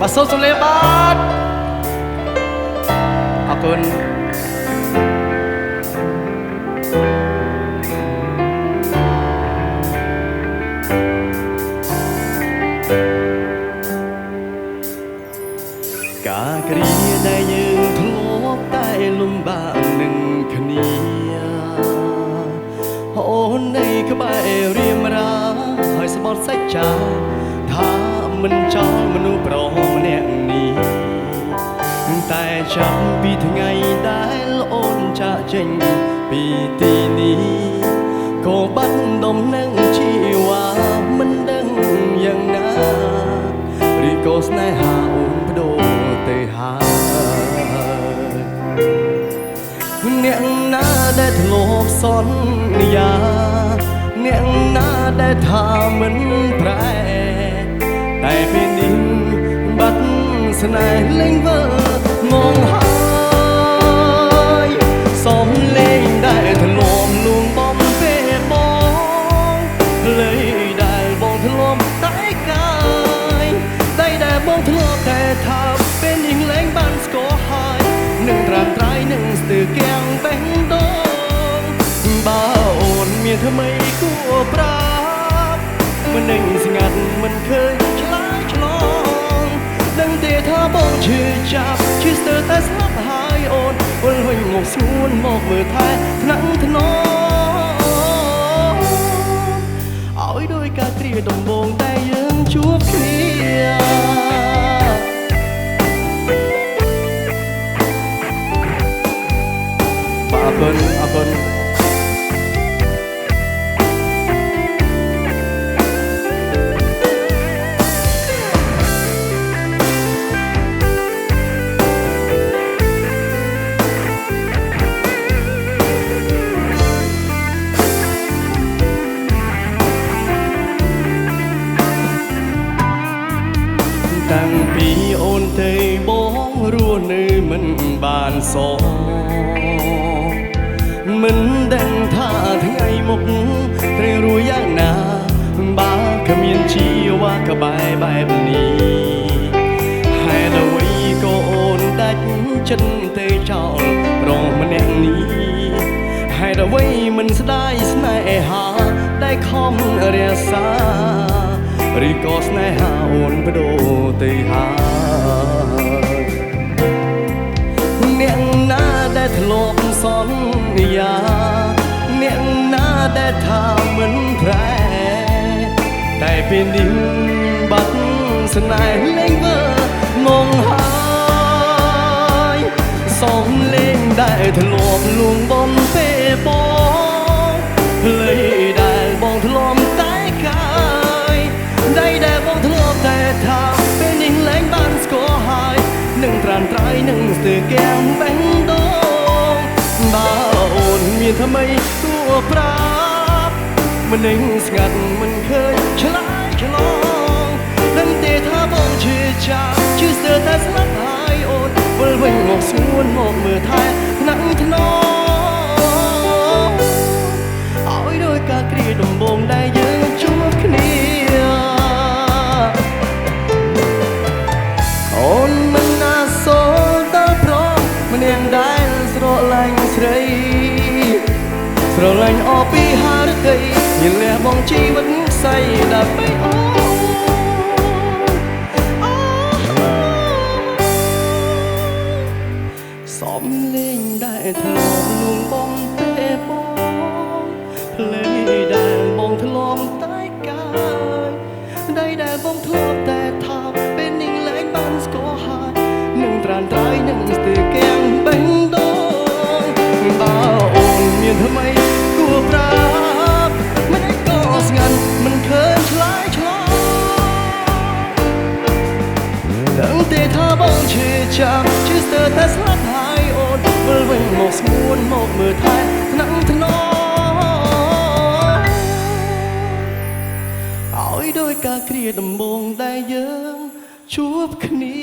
បាទសូមសំលេងបាទអរគុណការគ្រាដែលយើងធ្លាប់តែលំបាកនឹងគ្នាអូននៅក្បែររៀមរាហើយស្បត់សាច់ចាថាមិនចោលមនុស្សប្រុសម្នាក់នេះតែចាំពីថ្ងៃដែលអូនចាកចេញពីទីនេះក៏បាត់ដំណឹងជីវ៉ាមិនដឹងយ៉ាងណាឬក៏ស្នេហាអូនបដូរទៅហើយអ្នកណាដែលធ្លាប់សន្យាអ្នកណាដែលថាមិនប្រែតែពេលនេះបាត់ស្នេហ៍លែងវិលងហើយសំលេងដែលធ្លាប់លួងបំពេលបងលើដែលបងធ្លាប់តែកាយតែដែលបងធ្លាប់តែថាពេលនេះលែងបានស្គាល់ហើយនឹងត្រាំត្រៃនឹងស្ទើគៀងបេះដូងបើអូនមានថ្មីគួរប្រាប់មិននឹងស្ងាត់មិនឃើញឆ្លើយឆ្លងដឹងទេថាបងឈឺចាប់ឈឺស្ទើរតែស្លាប់ហើយអូនវិលវិញមកស្ងួនមកមើលថែថ្នាក់ថ្នមឲ្យដោយការគ្រាដំបូងតែយើងជួបគ្នាបាទអរគុណអរគុណតាំងពីអូនទៅបងរស់នៅមិនបានសងមិនដឹងថាថ្ងៃមុខត្រូវរស់យ៉ាងណាបើគ្មានជីវ៉ាក្បែរបែបនេះហេតុអ្វីក៏អូនដាច់ចិត្តទៅចោលប្រុសម្នាក់នេះហេតុអ្វីមិនស្ដាយស្នេហាដែលខំរក្សាឬក៏ស្នេហាអូនបដូរទៅហើយអ្នកណាដែលធ្លាប់សន្យាអ្នកណាដែលថាមិនប្រែតែពេលនេះបាត់ស្នេហ៍លែងវិលងហើយសំលេងដែលធ្លាប់លួងបំពេលបងភ្លៃដែលបងធ្លាប់តែកាយដៃដែលបងធ្លាប់តែថាពេលនេះលែងបានស្គាល់ហើយនឹងត្រានត្រៃនឹងស្ទើរគៀងបេះដូងបើអូនមានថ្មីគួរប្រាប់មិននឹងស្ងាត់មិនឃើញឆ្លើយឆ្លងដឹងទេថាបងឈឺចាប់ឈឺស្ទើរតែស្លាប់ហើយអូនវិលវិញមកស្ងួនមកមើលថែថ្នាក់ថ្នមឲ្យដោយការគ្រាដំបូងដែលយើងជួបគ្នាអូនមិនណាសូលដល់ព្រមម្នាក់ដែលស្រឡាញ់ស្រីស្រឡាញ់អពីហារតីញលះបងជីវិតខ្សែដើម្បីអូនសំលេងដែលធ្លាប់លួងបងពេលបងភ្លេដែលបងធ្លាប់តែកាយដៃដែលបងធ្លាប់តែថាពេលនេះលែងបានស្គាល់ហើយនឹងត្រានត្រៃនឹងស្ទើរគៀងបេះដូងបើអូនមានថ្មីគួរប្រាប់មិនក៏ស្ងាត់មិនឃើញឆ្លើយឆ្លងដឹងទេថាបងឈឺចាប់ឈឺស្ទើរតែស្លាប់ហើយអូនវិលវិញមកស្ងួនមកមើលថែថ្នាក់ថ្នមឲ្យដោយការគ្រាដំបូងដែលយើងជួបគ្នា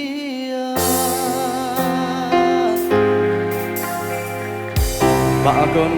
បាទអរគុណ